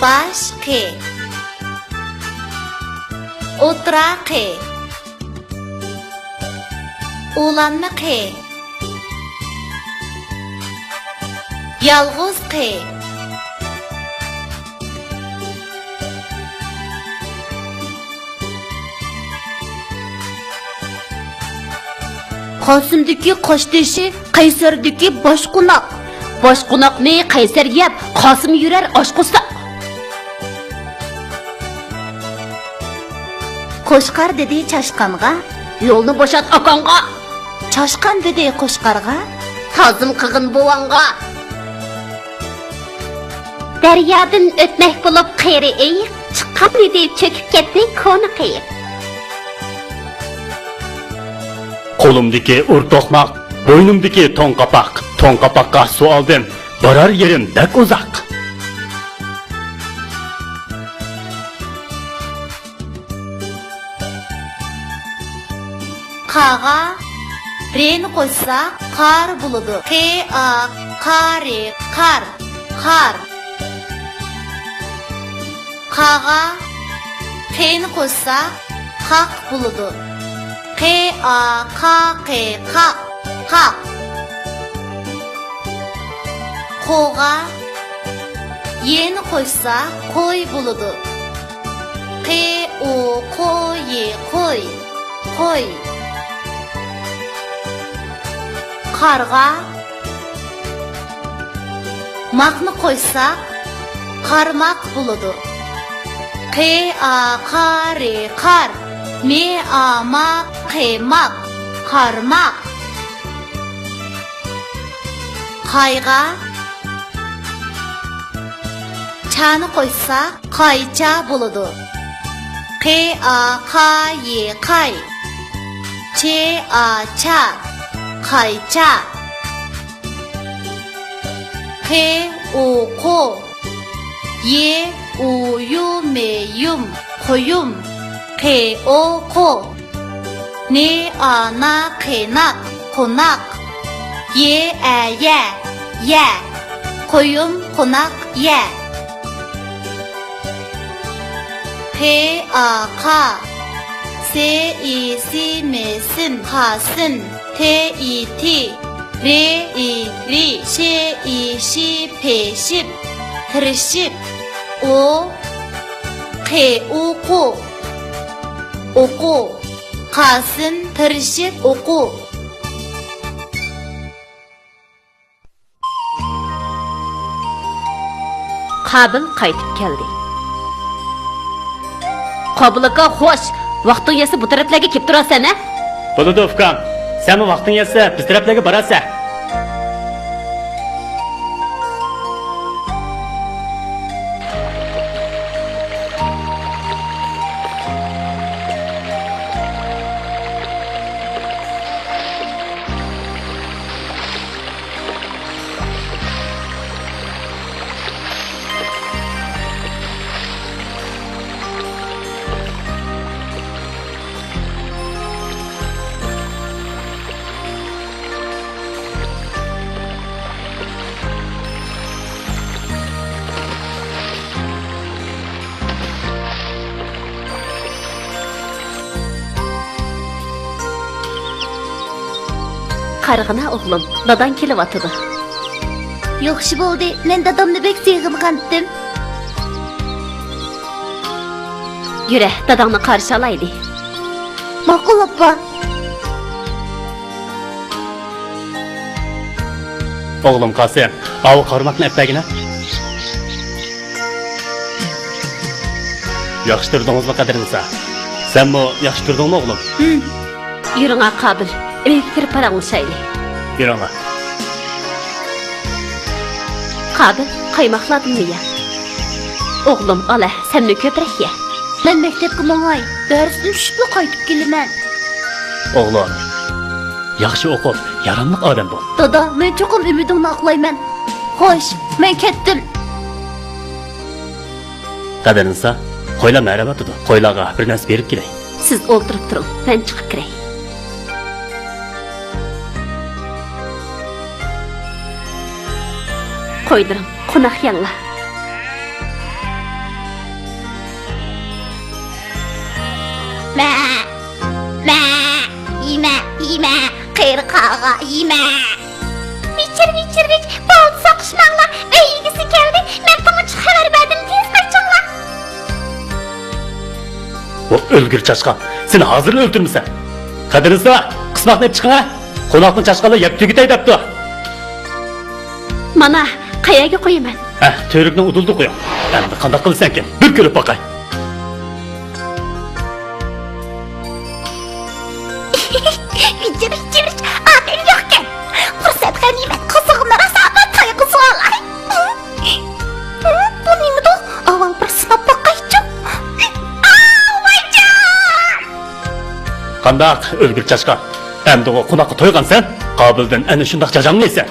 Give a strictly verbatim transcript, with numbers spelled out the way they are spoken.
باش قېي. ئوتتۇرا قېي. ئۇلانما قېي. يالغۇز قېي. قاسىمدىكى قاشتېشى، قەيسەردىكى باشقوناق. باشقوناقنى قەيسەر يەپ، قاسىم يۈرەر ئاچ قورساق. قوچقار دېدى چاشقانغا، يولنى بوشات ئاكاڭغا. چاشقان دېدى قوچقارغا، تازىم قىلغىن بوۋاڭغا. دەريادىن ئۆتمەك بولۇپ قېرى ئېيىق، چىققان ئىدى چۆكۈپ كەتتى كونا قېيىق. قولۇمدىكى ئۇر توقماق، بوينۇمدىكى توڭ قاپاق، توڭ قاپاققا سۇ ئالدىم، بارار يېرىم بەك ئۇزاق. قاغا رېنى قوشساق، قار بولىدۇ. قې، ئا، قا، رې، قار، قار. قاغا قېنى قوشساق، قاق بولىدۇ. قې، ئا، قا، قې، قاق، قاق. قوغا يېنى قوشساق، قوي بولىدۇ. قې، ئو، قو، يې، قوي، قوي. قارغا ماقنى قوشساق، قارماق بولىدۇ. قې، ئا، قا، رې، قار. مې، ئا، ما، قې، ماق، قارماق. قايغا چانى قوشساق، قايچا بولىدۇ. قې، ئا، قا، يې، قاي. چې، ئا، چا، قايچا. قې، ئو، قو. يې، ئۇ، يۇ، مې، يۇم، قويۇم. قې، ئو، قو. نې، ئا، نا، قېناق، قوناق. يې، ئە، يە، يە. قويۇم، قوناق، يە. قې، ئا، قا. سې، ئى، سى، مې، سىم، قاسىم. تې، ئى، تى. رې، ئى، رى. شې، ئى، شى، پېشىپ، تىرىشىپ. ئو، قې، ئۇ، قۇ. ئوقۇ. قاسىم تىرىشىپ ئوقۇ. قابىل قايتىپ كەلدى. قابىل ئاكا، خوش! ۋاقتىڭ يەتسە بۇ تەرەپلەرگە كېلىپ تۇرارسەن، ھە؟ بولىدۇ، ئۇكام. سەنمۇ ۋاقتىڭ يەتسە بىز تەرەپلەرگە بارارسەن. قارىغىنا ئوغلۇم، داداڭ كېلىۋاتىدۇ. ياخشى بولدى، مەن دادامنى بەك سېغىنغانتىم. يۈرە، داداڭنى قارشى ئالايلى. ماقۇل، ئاپا. ئوغلۇم قاسىم، ئاۋۇ قارىماقنى ئەپ بەرگىنە. ياخشى تۇردىڭىزمۇ، قەدىر نىسا؟ سەنمۇ ياخشى تۇردۇڭمۇ، ئوغلۇم؟ ھىم. يۈرۈڭە، قابىل. ئۆيگە كىرىپ پاراڭلىشايلى. يۈرۈڭە. قابىل، قايماقلاردىنمۇ يە. ئوغلۇم، ئالە، سەنمۇ كۆپرەك يە. مەن مەكتەپكە ماڭاي، دەرستىن چۈشۈپلا قايتىپ كېلىمەن. ئوغلۇم، ياخشى ئوقۇپ، ياراملىق ئادەم بول. دادا، مەن چوقۇم ئۈمىدىڭنى ئاقلايمەن. خوش، مەن كەتتىم. قەدىرنىسا، قويلار مەرەۋاتىدۇ. قويلارغا بىر نەرسە بېرىپ كېلەي. سىز ئولتۇرۇپ تۇرۇڭ، مەن چىقىپ كىرەي. قويلىرىم، قوناق يەڭلار. يېمە، قېرى قاغا، يېمە. ۋىچىر، ۋىچىر، ۋىچ، بولدى، سوقۇشماڭلار. ئۆي ئىگىسى كەلدى. مەن تۇڭىچىغا خەۋەر بەردىم، تېز قايتىڭلار. ۋو ئۆلگۈر چاشقان، سېنى ھازىرلا ئۆلتۈرمىسەم. قەدىرلىسا، قىسماقنى ئېلىپ چىقىڭ ھە. قوناقنى چاشقانلار يەپ تۈگىتەي دەپتۇ. مانا، قەيەرگە قويىمەن؟ ھە، تۈۋرۈكنىڭ ئۇدۇلىدا قويۇڭ. ئەمدى قانداق قىلىسەنكىن؟ بىر كۆرۈپ باقاي. ۋىچىر، ۋىچىر، ۋىچ، ئادەم يوقكەن. پۇرسەت غەنىيمەت، قازىغىنى راسا تايغا سالاي. بۇ نېمىدۇ؟ ئاۋۋال بىر سىناپ باقايچۇ. ئاۋايجان! قانداق، ئۆلگۈر چاشقان؟ ئەمدىغۇ قوناققا تويغانسەن؟ قابىلدىن ئەنە شۇنداق جاجاڭنى يەيسەن.